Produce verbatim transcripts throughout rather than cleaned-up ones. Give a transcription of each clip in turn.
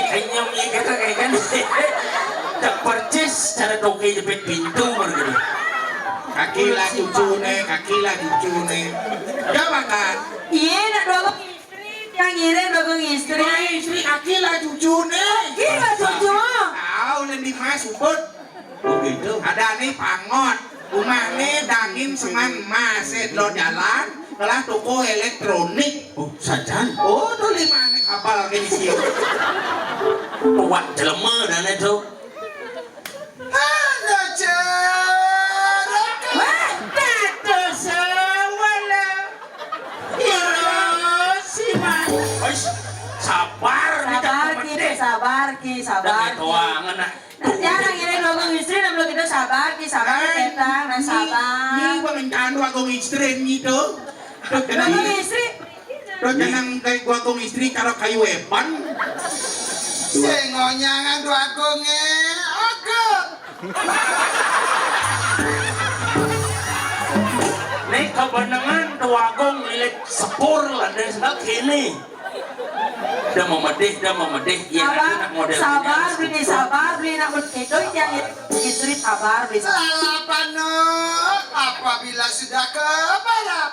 Senyum ya kan, kayak kan. Tak percis cara toke jepit pintu, baru gitu. Kaki lah cucune, kaki lah cucune. Coba, Kak. Iya, nak dua orang istri, yang ngirim dua orang istri. Dua istri, kaki lah cucune. Kaki lah cucu. Tahu, lendi mas, ubut. Oh, gitu. Ada nih pangot. Rumahnya dangin seman mas, eh, lo jalan, telah toko elektronik. Oh, sajan. Oh, tuh lima nih kapal kayak di sini. Kuat jelema dan itu. Ada cerah. Wah, tak ada sawala. Ya, si mas. Wais, sabar, minta Sabar, Ki, pemedih. Sabar, Ki, sabar, Udah Ki. Toangan, nah. Nah, jangan ini dua istri, nah, belum kita sabar, Ki, sabar, Ki, nah, sabar. Ini gua minta dua gong istri gitu. Dua gong istri. Dua jenang kayak gua gong istri karo kayu epan. Sing ngonyangan dua gonge, oke. Nih kebenengan dua gong milik sepur lah, dari sebelah kini. Udah mau medih, udah mau medih. Iya, Sabar, nanti nak model sabar, punya beli, sabar, beli, nak beli. Itu yang istri sabar, beli. Lalapan, no. Apabila sudah ke barat.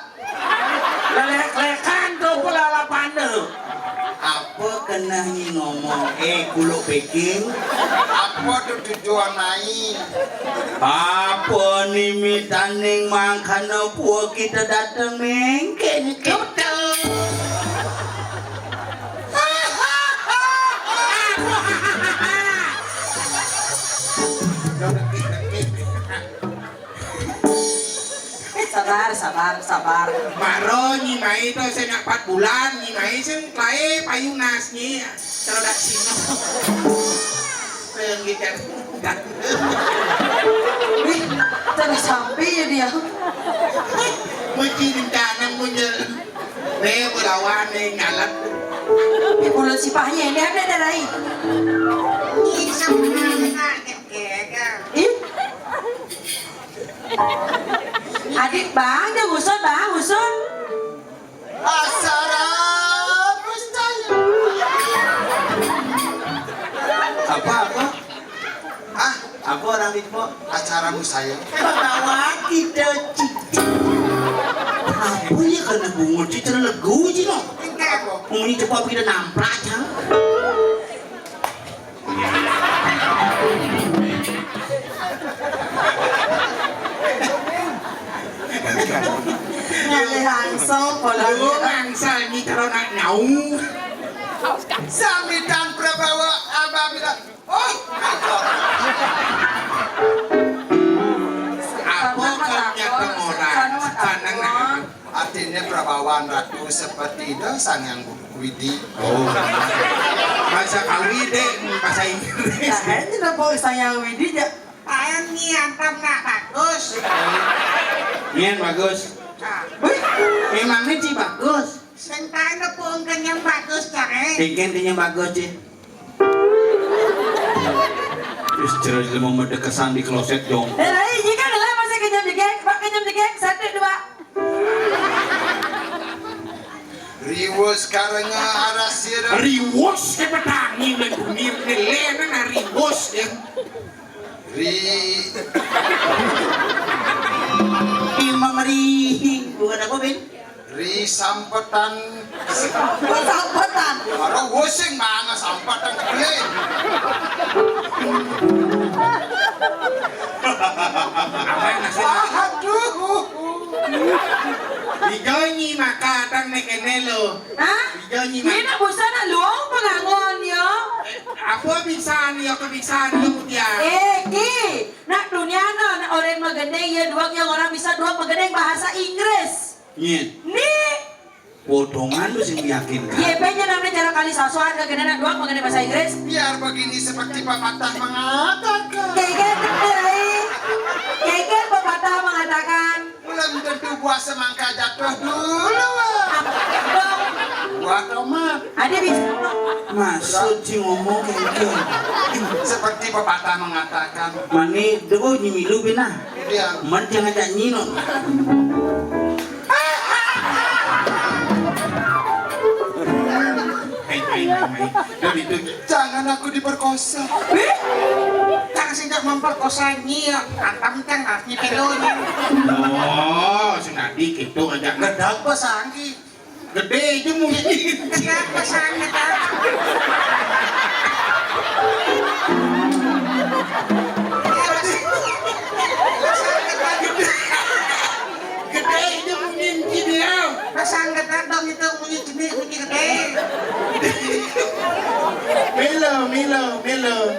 Lelek-lekan tuh, lalapan tuh. Apa kena nyi ngomong? Eh, kuluk peking. Apa tuh tujuan naik? Apa ni mitaning mangkana pua kita dateng mengken kita? Sabar, sabar, sabar. Maro nyi mai to sing empat bulan, nyi mai sing lae payunas nyi. Terus dak sino. Yang gitu. Wih, terus sampai ya dia. Mesti rencana muncul. Nih, bulawan nih, ngalat. Di mulut si Pahnya ini ada, ada rai. Ih, sama anak, kayak, kayak. Ih. Adik, Bang, dia ngusut, Bang, ngusut. Acara mustahil. Apa, apa? Ah, apa orang itu? Acara mustahil. Bawa kita cicing. Apa ya kena bungut itu legu je, no? Enggak, apa? Ini cepat kita namprak, cang. Ngalih langsung, pola Lu dia. Langsung ni kalau nak nyau. Sambitan Prabawa, abah bilang, "Oh, apa kalau nyata orang? Sana nak." Artinya Prabawan Ratu seperti itu, Sang Yang Widi. Oh. Bahasa Kawi deh, bahasa Inggris. Nah, ini kenapa Sang Yang Widi, ja? Ayo ni antam nak bagus. Nian bagus. Nah. Wih, memangnya Ci bagus. Sing tae nepuk engken yang bagus, care. Engken yang bagus, Ci. Wis jelas lima medek kesan di kloset, Jong. Eh, lah, ini kan lah masih kenyam degek, Pak, kenyam degek, satu, dua. Riwus karena arah sirah. Riwus ke petani, udah dunia, ini lena, nah, riwus, ya. Ri. Imam Ri. Bukan apa, Ben? Ri sampetan. Sampetan. Ora wosing mana sampetan kebeli. Apa yang ngasih? Aduh. Dijonyi maka tang nek kene lo. Hah? Dijonyi maka. Ini nak bosan nak luang pengangon yo. Apa bisa nih, apa bisa nih, Mutia? Eh, Ki, nak dunia no, nak orang magendeng ya, dua yang orang bisa dua magendeng bahasa Inggris. Nyen. Ni. Potongan lu sing meyakinkan. Ye, pengen namanya cara kali sasuan ke kena dua mengenai bahasa Inggris. Biar begini seperti pepatah mengatakan. Keke, Rai. Keke pepatah mengatakan. Belum tentu buah semangka jatuh dulu. Buah tomat. Ada bisa. Maksud si ngomong kayak gitu. Seperti pepatah mengatakan. Mani, dego nyimilu bina. Iya. Man jangan jangan nyino. Hai, hai, hai, hai. Dan itu cang Anakku diperkosa. Cang sing ndak memperkosa nyi, antam cang arti pedonya. Oh, sing tadi gitu aja. Gedeg pasanggi. Gede aja mungkin. Gedeg pasanggi, Kak. Gede aja mungkin gini ya. Pasang gedeg dong itu, munyi jenik, munyi gede. Milo, Milo, Milo.